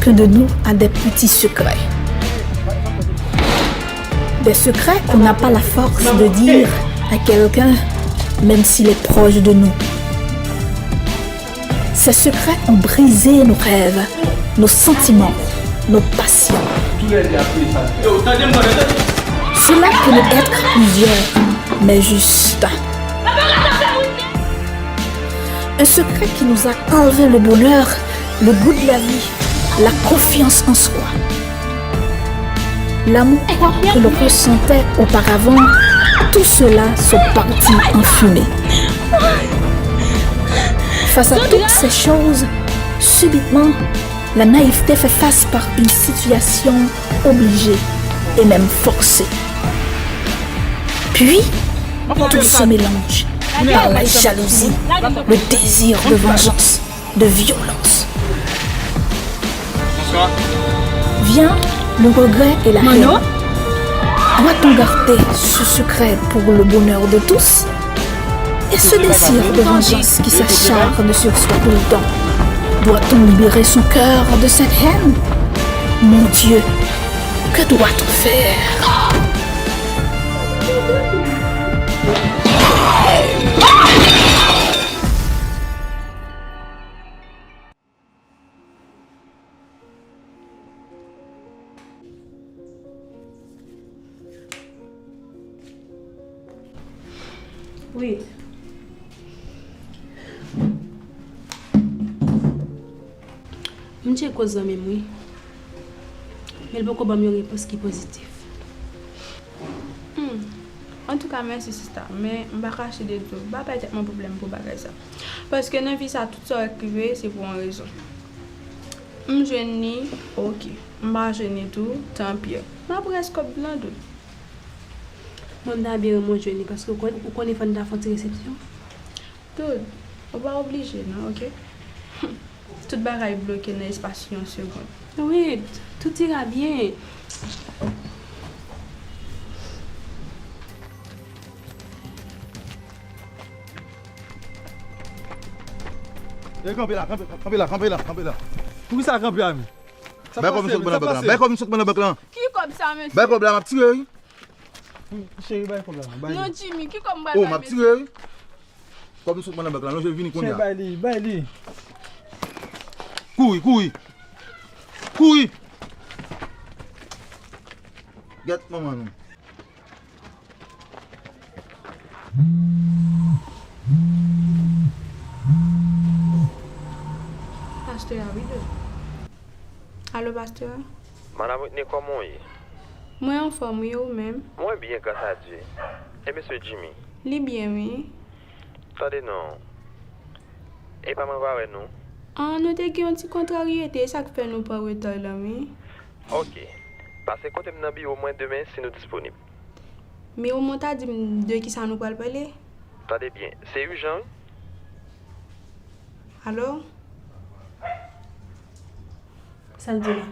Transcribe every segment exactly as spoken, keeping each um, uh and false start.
Chacun de nous a des petits secrets. Des secrets qu'on n'a pas la force de dire à quelqu'un, même s'il est proche de nous. Ces secrets ont brisé nos rêves, nos sentiments, nos passions. Cela peut ne être plusieurs, mais juste un. Un secret qui nous a enlevé le bonheur, le goût de la vie, la confiance en soi. L'amour que l'on ressentait auparavant, tout cela sont partis en fumée. Face à toutes ces choses, subitement, la naïveté fait face par une situation obligée et même forcée. Puis, tout se mélange par la jalousie, le désir de vengeance, de violence. Vient le regret et la haine. Doit-on garder ce secret pour le bonheur de tous? Et ce désir de vengeance qui s'acharne sur soi tout le temps, doit-on libérer son cœur de cette haine? Mon Dieu, que doit-on faire? Wi. M tcheke zanmi m, wi. Men l poko ban m yon repons ki pozitif. Hmm. Antouka, mèsi, sista. Men m pa kache de di w, m pa bay tèt mwen pwoblèm pou bagay sa. Paske nan vi sa, tout sa w wè k rive, se pou yon rezon. M jwenn li, oke. M pa jwenn li tou, tanpi. M ap rès kòb lan, Doud. Mwen, m ta byen renmen w jwenn li, paske ou konn, ou konnen fò n ta fè yon ti resepsyon. Doud, ou pa oblije, non, oke? Tout bagay bloke nan espas yon segonn. Wi, tout ira bien. E kanpe la, kanpe la, kanpe la, kanpe la, kanpe la. Poukisa kanpe a menm? Bay kòb m sot pran nan bank lan. Bay kòb m sot pran nan bank lan. Ki kòb sa, mesye? Bay kòb la, m ap tire, wi. Cheri, bay kòb la, bay li. Non, Jimmy, ki kòb m pral bay, mesye? Oh, m ap tire, wi. Kòb m sot pran nan bank la, non, je vini kounye a. Cheri, bay li, bay li. Kouri, kouri. Kouri. Gèt manman nou. Pastè a, wi, Doud. Alo, pastè a? Madam Whitney, kòman w ye? Mwen anfòm, wi, ou menm? Mwen byen, gras a Dye. E mesye Jimmy? Li byen, wi. Tande non. Epa mwen pa wè nou. An, nou te gen yon ti kontraryete, e sa k fè nou pran reta lan, wi. Oke. Pase kote m nan biwo mwen demen si nou disponib. Men ou ta di m de kisa nou pral pale? Tande byen, se ijan, wi. Alo? Sa l di la?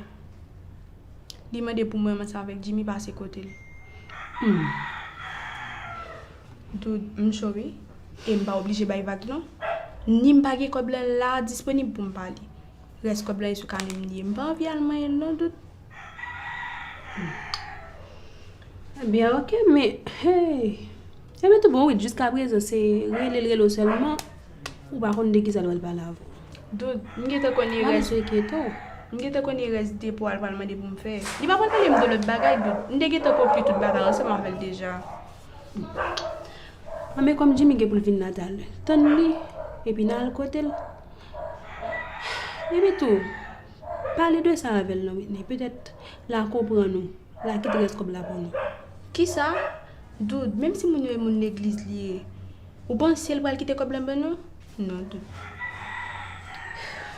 Li mande pou mwen ansanm avèk Jimmy pase kote l. Hmm. Doud, m cho wi. E m pa oblije bay vag non. Ni m pa gen kòb lan la disponib pou m pale. Rès kòb lan e sou kanè m li ye. M pa anvi al manyen l non, Doud. Ebyen, oke, men, hey. Ebyen, tou bon, wi, jiskaprezan, se rele l, rele w sèlman. Ou pa konn de kisa l pral pale avè w. Doud, m gentan konn li rès. M gentan konn li rès depo a l pral mande pou m fè. Li pa pral pale m de lòt bagay, Doud. M te gentan konpli tout bagay ansanm avè l deja. An, men kòm Jimmy gen pou l vin la talè, tann li, epi n al kote l. Epi tou, pale de sa avè l non, Whitney. Petèt l a konprann ou. L a kite rès kòb la pou nou. Kisa? Doud, menm si moun yo e moun legliz li ye, ou panse l pral kite kòb lan ban nou? Non, Doud.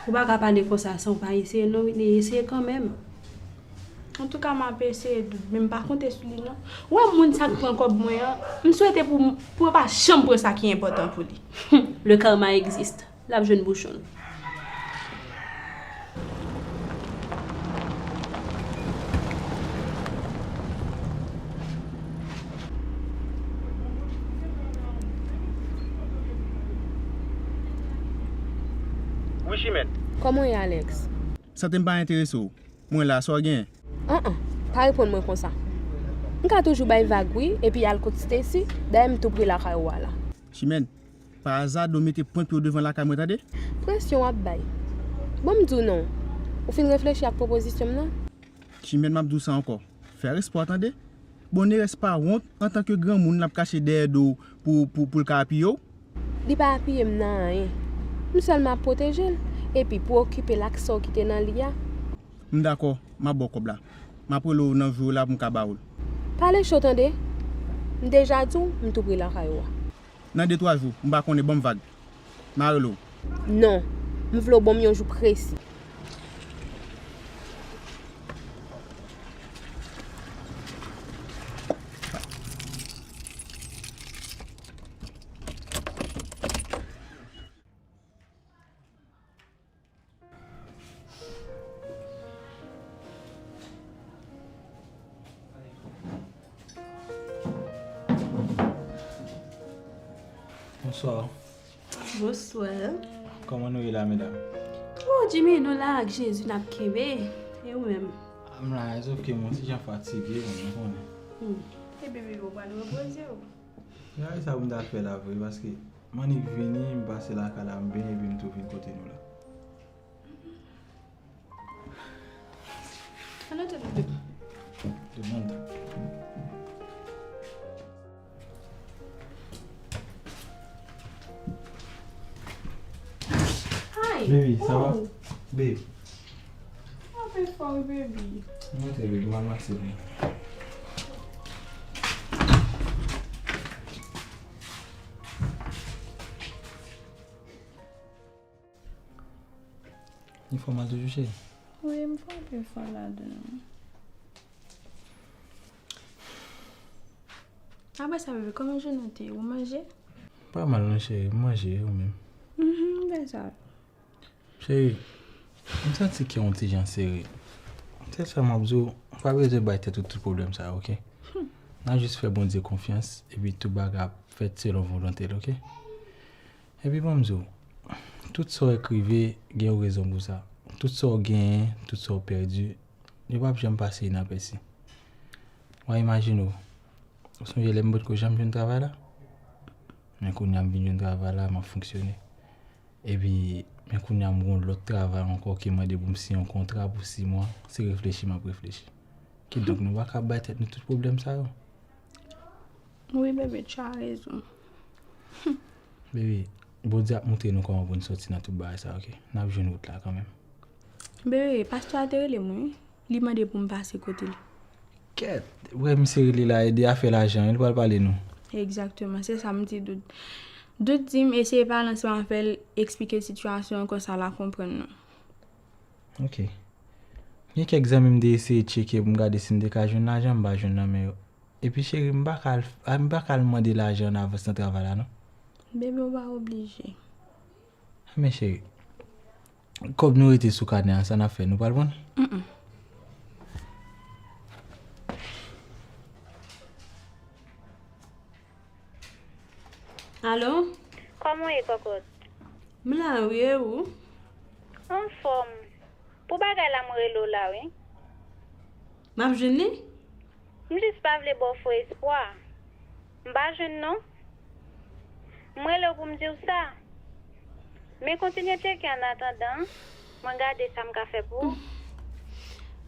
Ou pa ka pale konsa san w pa eseye non, Whitney, eseye kanmenm. Antouka, m ap eseye, Doud, men m pa konte sou li non. Ou wè moun sa k pran kòb mwen an, m swete pou, pou yo pa janm pran sa ki enpòtan pou li. Le karma existe. L ap jwenn bouchon l. Wi, Chimèt. Kòman w ye, Alex? Sante m pa enterese w. Mwen la, sa w genyen? An an, pa reponn mwen konsa. M ka toujou bay vag wi, epi al kot Stacy, dayè m tou pre lakay ou a la. Chimèn, pa aza Dome te pwent pye w devan lakay mwen tande. Presyon w ap bay. Bon m di w non, ou fin reflechi ak pwopozisyon m nan? Chimèn, m ap di w sa ankò. Fè respè w tande. Bon, Nerès pa wont antanke granmoun l ap kache dèyè do w pou, pou, pou l ka apiye w. Li pa apiye m nan anyen. M sèlman ap pwoteje l, epi pou okipe l ak sa w kite nan li a. M dakò, m ap ba w kòb la. M ap rele w nan jou la pou m ka ba ou l. Pale cho tande. M deja di w, m tou pre lakay ou a. Nan de twa jou, m pa konnen, ban m vag. M a rele w. Non, m vle w ban m yon jou presi. Bonswa. Bonswa. Kòman nou ye la, medam? Oh, Jimmy, nou la ak Jezi n ap kenbe. E ou menm? M la, sauf ke mwen ti jan fatige, bon, nou konnen. Hmm. E bebe, ou pral repoze w? Ya, e sa pou m ta fè la vre, paske m annik vini, m pase lakay la, m benyen, epi m tou vin kote nou la. Ann antre, bebe. Demann. Hi. Baby, ça va? Oh. Babe. Mwen fè fò wi, baby. Mwen te, baby, m al mache byen. Li fè w mal toujou, cheri? Wi, m fè anpil fò ladan l. Apre sa, bebe, kòman jounen w te ye? Ou manje? Pa mal non, cheri, m manje, ou menm? Mhm, m fè sa. Cheri, m santi kè w yon ti jan sere. Se sa m ap di w, ou pa bezwen bay tèt ou tout pwoblèm sa yo, oke? Hmm. N a jis fè Bondye konfyans, epi tout bagay ap fèt selon volonte l, oke? Epi ban m di w, tout sa w wè k rive, gen yon rezon pou sa. Tout sa w genyen, tout sa w pèdi, yo p ap janm pase inapèsi. W a imajine w, ou sonje lè m potko janm jwenn travay la? Men kounye a m vin jwenn travay la, m ap fonksyone. Epi, men kounye a m gen yon lòt travay ankò ki mande pou m siyen yon kontra pou sis mwa, se reflechi m ap reflechi. Kidonk, nou pa ka bay tèt nou tout pwoblèm sa yo. Wi, bebe, tu as raison. Bebe, Bondye ap montre nou kòman pou n sòti nan tout bagay sa, oke? N ap jwenn wout la kanmenm. Bebe, pastè a te rele m, wi. Li mande pou m pase kote l. Kèt, wè misye rele la, e de afè lajan, li pral pale nou. Egzakteman, se sa m di Doud. Doud di m eseye pale ansanm avè l, eksplike l sitiyasyon an, konsa l a konprann nou. Oke. Gen kèk zanmi m te eseye tcheke pou m gade si m te ka jwenn lajan, m pa jwenn nan men yo. Epi cheri, m pa ka al, m pa ka al mande lajan an avans nan travay la, non. Bebe, ou pa oblije. Men cheri, kòb nou rete sou kanè a, sa n ap fè? Nou pral pran l? Mm, mm. Alo? Kòman w ye, kòkòt? M la wi, e ou? Anfòm. Pou bagay la, m rele w la, wi. M ap jwenn li? M jis pa vle ba w fo espwa. M pa jwenn non. M rele w pou m di w sa. Men kontinye tcheke annatandan, mwen gade sa m ka fè pou ou.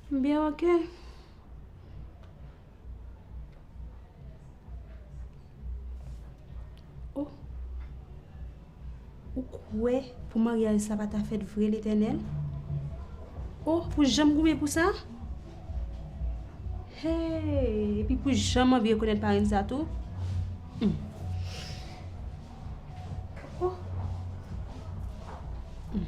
Byen, oke. Oh. Ou kwè pou maryaj sa pa ta fèt vre, Letènèl? Oh, pou jan m goumen pou sa? Hey, epi pou jan m anvi rekonèt parenn sa tou. Hmm. Oh. Hmm.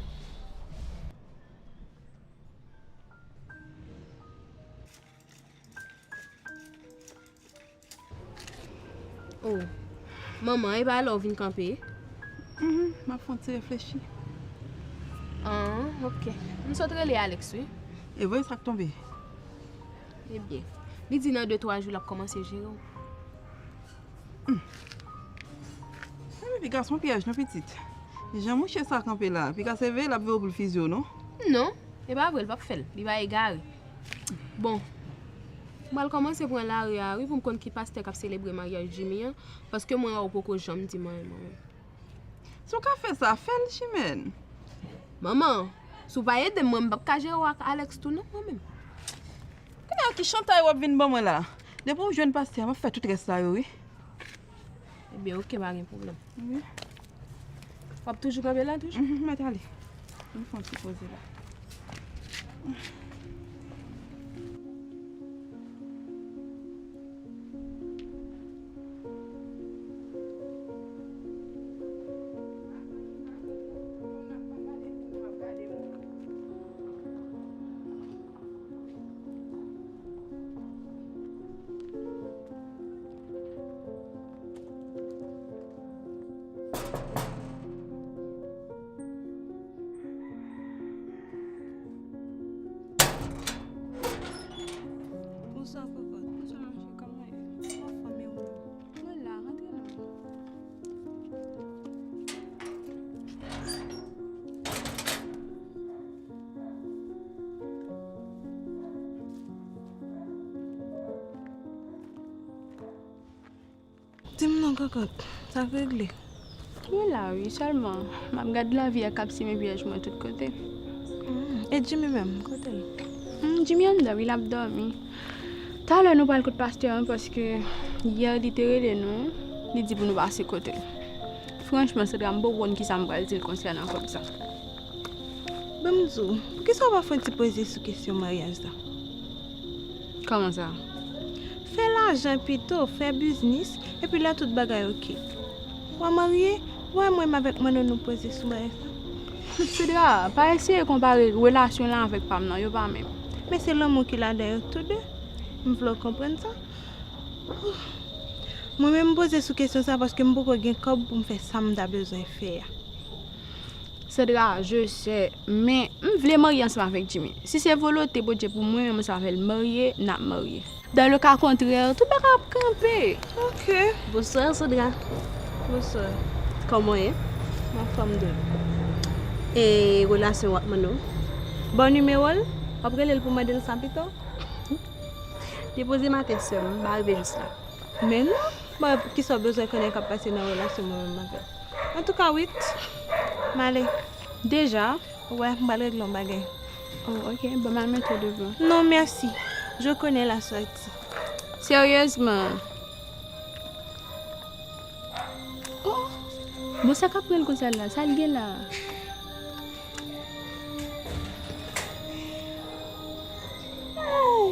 Oh. Manman, e pa la w vin kanpe? Mhm, m ap fè yon ti reflechi. Ah, ok. M sot rele Alex, wi. E vre, sa k tonbe? Ebyen, li di nan de twa jou l ap kòmanse jere w. Hmm. Ebyen, gason piyaj non, pitit. Jan mouche sa kanpe la, piga se veye l ap veye w pou l fize w, non? Non. E pa vre, l p ap fè l. Li pa egare. Bon, m pral kòmanse pran lari a, wi, pou m konn ki pastè k ap selebre maryaj Jimmy an, paske mwen wè ou poko janm di m anyen, mwen menm. Si w ka fè sa, fè l, Chimène. Manman, si w pa ede m, mwen, m p ap ka jere w ak Alex tou, non, mwen menm. Kounye a, ki chantay w ap vin ban mwen la? Depi w jwenn pastè a, m ap fè tout rès la yo, wi. Ebyen, oke, pa gen pwoblèm. Wi. W ap toujou kanpe la, toujou? Mhm, mèt ale. M fè yon ti poze la. Bonswa, kòkòt. Bonswa, machè. Kòman w ye? Anfòm, e ou menm? Mwen la, rantre la. Di m non, kòkòt, sa k regle? Mwen la, wi, sèlman, m ap gad lavi a k ap simen vyèj mwen tout kote. Hmm, e Jimmy menm, kote l? Hmm, Jimmy anndan, wi, l ap dòmi. Talè nou pral kot pastè an, paske yè li te rele nou, li di pou nou pase kote l. Franchman, Sandra, m poko konn kisa m pral di l konsènan kòb sa. Ban m di w, poukisa w pa fè yon ti poze sou kesyon maryaj la? Kòman sa? Fè lajan pito, fè biznis, epi lè tout bagay oke, w a marye, w a wè mwen avèk Manno nou poze sou maryaj la. Sandra, pa eseye konpare relasyon lan avèk pa m nan, yo pa menm. Men se lanmou ki ladan yo tou de. M vle w konprann sa. Mwen menm, m poze sou kesyon sa paske m poko gen kòb pou m fè sa m ta bezwen fè a. Sandra, je sais, men m vle marye ansanm avèk Jimmy. Si se volonte Bondye pou mwen menm ansanm avè l marye, n ap marye. Dans le cas contraire, tout bagay ap kanpe. Ok. Bonswa, Sandra. Bonswa. Kòman w ye? M anfòm, doud. E relasyon w ak Manno? Ban w nimewo l, w ap rele l pou mande l sa pito? Depoze m atè, sè m, m pa rive jis la. Men non, mwen, kisa w bezwen konnen k ap pase nan relasyon mwen menm avè l? Antouka, wi, m ale. Deja? Wè, m pral regle yon bagay. Oh, ok, bon, m al mete w devan. Non, mèsi. Je connais la sortie. Seryezman? Oh, bon, sa k ap pran l konsa la? Sa l gen la? Oh.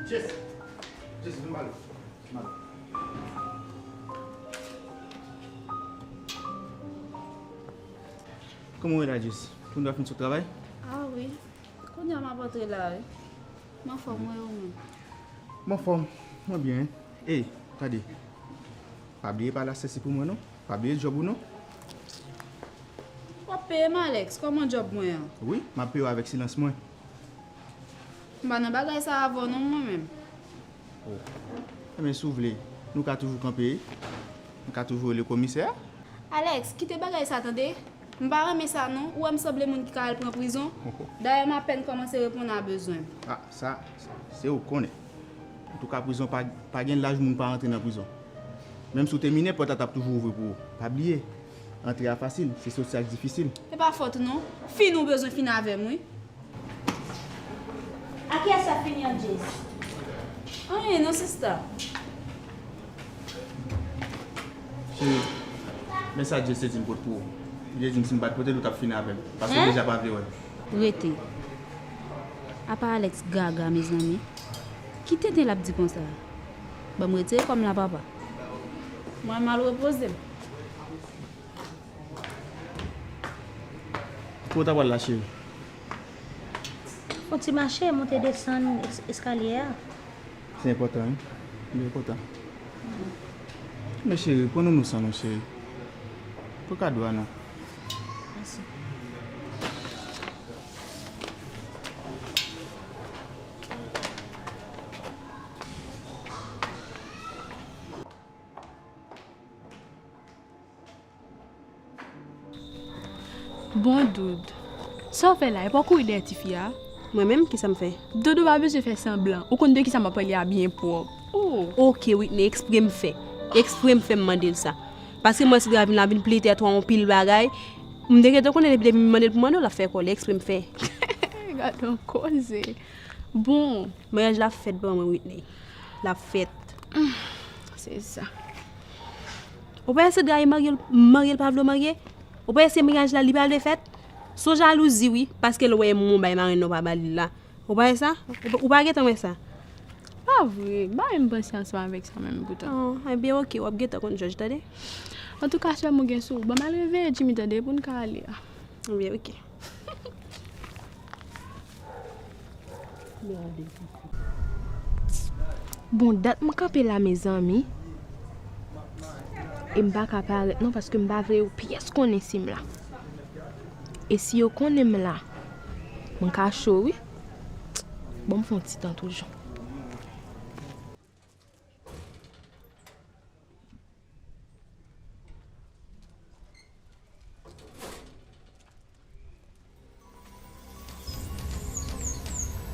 Jess! Jess, vin pale. Vin pale. Kòman w ye la, Jess? Kounye a w fin sot travay? Ah wi. Kounye a m ap antre la, wi. M anfòm, wi, ou menm? M anfòm, mwen byen. Ey, tande. Pa bliye pale a Stacy pou mwen, non. Pa bliye djòb ou, non. W ap peye m, Alex? Kòman djòb mwen an? Wi, m ap peye w avèk silans mwen. M pa nan bagay sa avè w, non, mwen menm. Oh. Enben, si w vle, nou ka toujou kanpe. M ka toujou rele komisè a. Alex, kite bagay sa, tande. M pa renmen sa non, ou wè m sanble moun ki ka al pran prizon? Dayè m apèn kòmanse reponn a bezwen m. Ah, sa, se ou k konnen. Antouka, prizon pa, pa gen laj moun pa rantre nan prizon. Menm si w te minè, pòt la t ap toujou ouvri pou ou. Pa bliye, antre a fasil, se soti a k difisil. E pa fòt ou non, fin ou bezwen fin avè m wi. A kiyès w ap fini an, Jess? Anyen non, sista. Cheri, men sa Jess te di m pot pou ou. Li te di m si m pa t pote l, ou t ap fini avè m. Paske l deja pa vle wè m. Rete. Apa Alex gaga, mezanmi. Ki tenten l ap di konsa? Ban m retire kò m la, papa. Mwen m al repoze m. Kote w ta pral la, cheri? Fon ti mache, monte desann es-, eskalye a. Se enpòtan, wi. Li enpòtan. Men cheri, pran nou nou san nou, cheri. Pou kado a non. Mèsi. Bon, Doud, sa w fè la, e pa w kouri dèyè tifi a? Mwen menm, kisa m fè? Doud, ou pa bezwen fè sanblan. Ou konn de kisa m ap pale a byen pwòp. Oh. Oke, Whitney, ekspre m fè. Ekspre m fè m mande l sa. Paske m wè Sidra vin la vin plete atò anpil bagay. M te gentan konnen depi, depi m mande l pou mande w, l ap fè kòlè, ekspre m fè. Gad on koze. Bon. Maryaj la fèt ban mwen, Whitney. L ap fèt. Se sa. Ou pa wè Sidra e marye, marye l pa vle marye? Ou pa wè se maryaj la li pa vle fèt? Se jalouzi wi, paske l wè m yon bay marenn nan w pa ba li la. Ou pa wè sa? Ou pa, ou pa gentan wè sa? Pa vre, bay m panse ansanm avèk sa menm poutan. Oh, ebyen oke, w ap gentan konn jòj tande. Antouka, sè m ou gen sou ou. Ban m al reveye Jimmy tande pou n ka ale a. Ebyen oke. Bon, dat m kanpe la, mezanmi. E m pa ka parèt non, paske m pa vle yon pyès konnen si m la. E si yo konnen m la, m ka cho wi. Bon, m fè yon ti tan toujou.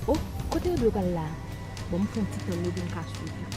Oh, kote yo dwe pral la? Bon, m fè yon ti tan m epi m ka swiv yo.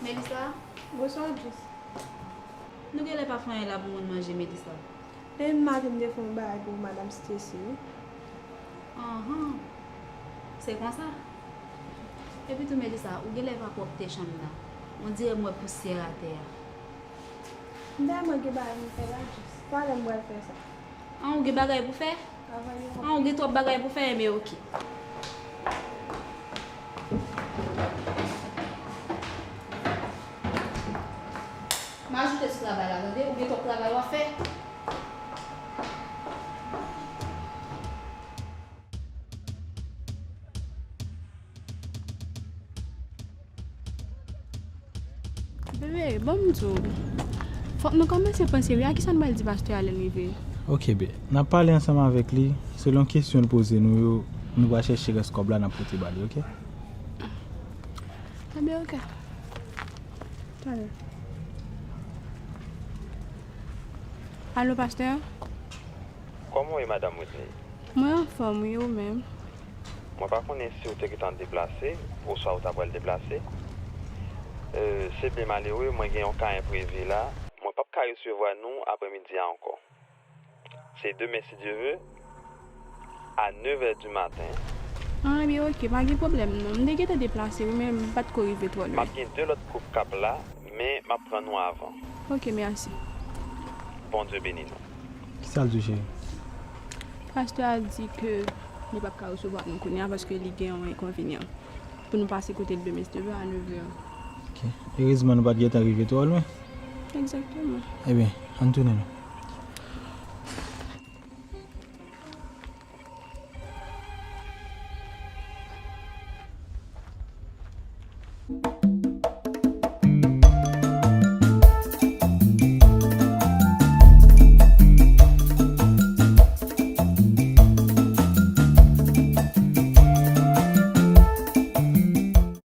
Melissa? Bonswa, Jis. Nou genlè pa fè anyen la pou moun manje, Melissa. Demen maten m te fè yon bagay pou Madanm Stacy, wi. Anhan. Se konsa? Epi tou, Melissa, ou genlè pa pwòpte chanm nan. On dirè m wè pousyè atè a. M ta renmen gen bagay pou m fè la, Jis. Talè m pral fè sa. An, ou gen bagay pou fè? Travay yo. An, ou gen twòp bagay pou fè, enben oke. M ajoute sou travay la, tande? Ou gen twòp travay w ap fè. Bebe, ban m di w. Fòk nou kòmanse panse, wi, a kisa n pral di pastè a lè l rive. Oke, be. N ap pale ansanm avèk li. Selon kesyon l poze nou yo, nou va chèche rès kòb la, n ap pote ba li, oke? Enben, oke. Talè. Alo, pastè? Kòman w ye, Madanm Whitney? Mwen anfòm, wi, ou menm? Mwen pa konnen si w te gentan deplase, oswa w ta pral deplase. Euh, se byen malere, mwen gen yon ka enprevi la. Mwen p ap ka resevwa nou aprèmidi a ankò. Se demen, si Dye ve, a nèf è di maten. Ah, ebyen, oke, pa gen pwoblèm, non. M te gentan deplase, wi, men m pa t ko rive twò lwen. M ap gen de lòt koup k ap la, men m ap pran nou avan. Oke, mèsi. Bondye beni nou. Kisa l di w, cheri? Pastè a di ke li p ap ka resevwa nou kounye a paske li gen yon enkonvenyan. Pou nou pase kote l demen, si Dye ve, a nèf è. Oke. Erezman, nou pa t gentan rive twò lwen. Egzakteman. Ebyen, ann tounen non.